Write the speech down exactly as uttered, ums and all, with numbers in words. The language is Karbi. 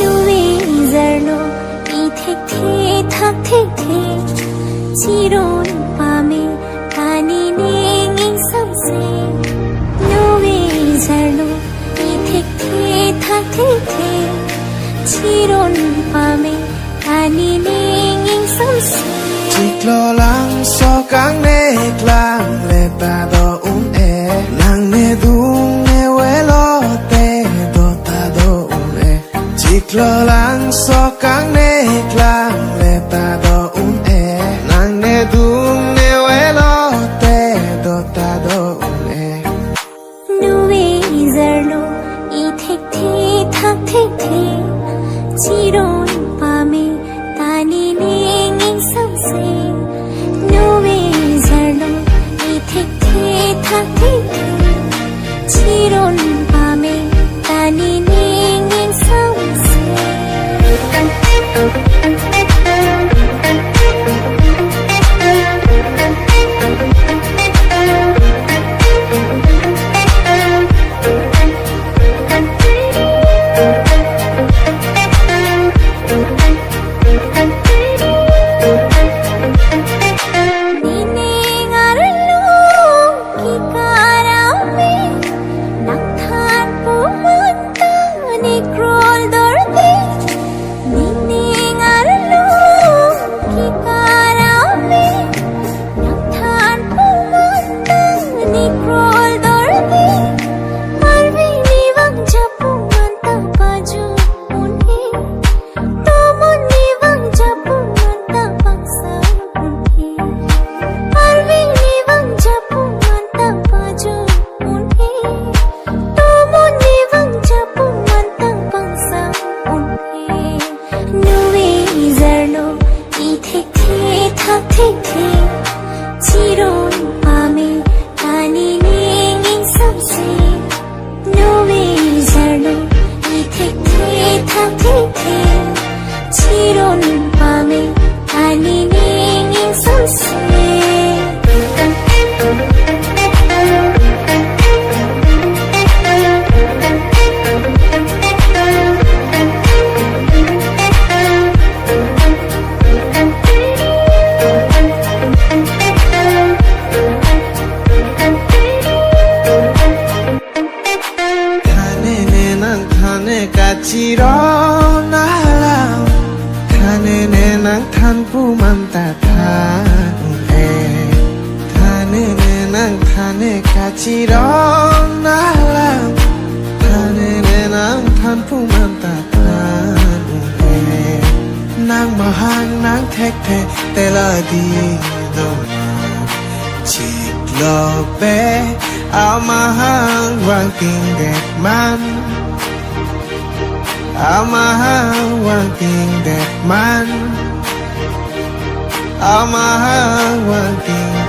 Nove ijarlo, i thekthe thakthekthe, chiron pame, kani ning ingsamse. Nove ijarlo, i thekthe thakthekthe, chiron pame, kani ning ingsamse. Chiklo langso kangneklang le ta do un-e, nangne dungne velo te do ta do un-e. Chiklo langso kangneklang le ta do un-e, nangne dungne velo te do ta do un-e. Nove ijarlo, i thekthe thakthekthe, chiron pame, kani ning ingsamse. Nove ijarlo, i thekthe thakthekthe, chiron pame, kani ning ingsamse. Nining arlo ke karame, nangthanpo manta ne krol dorde. Nining arlo ke karame, nangthanpo manta ne krol dorde. Arve ne vangjapo manta pajut un-e. Tomon ne vangjapo manta pangsa un-e. Arve ne vangjapo manta pajut un-e. Tomon ne vangjapo manta pangsa un-e. Nove ijarlo, i thekthe thakthekthe, chiron pame, kani ning ingsamse. Nove ijarlo, i thekthe thakthekthe, chiron pame, kani ning ingsamse. Thane ne nangthan-e kachiron alam. Thane ne nangthanpo manta than un-e. Thane ne nangthan-e kachiron alam. Thane ne nangthanpo manta than un-e. Nang mahang nang thekthe te la di do. Chiklo pe amahang vangpingdet man. Amahang vangpingdet man. Amahang vangping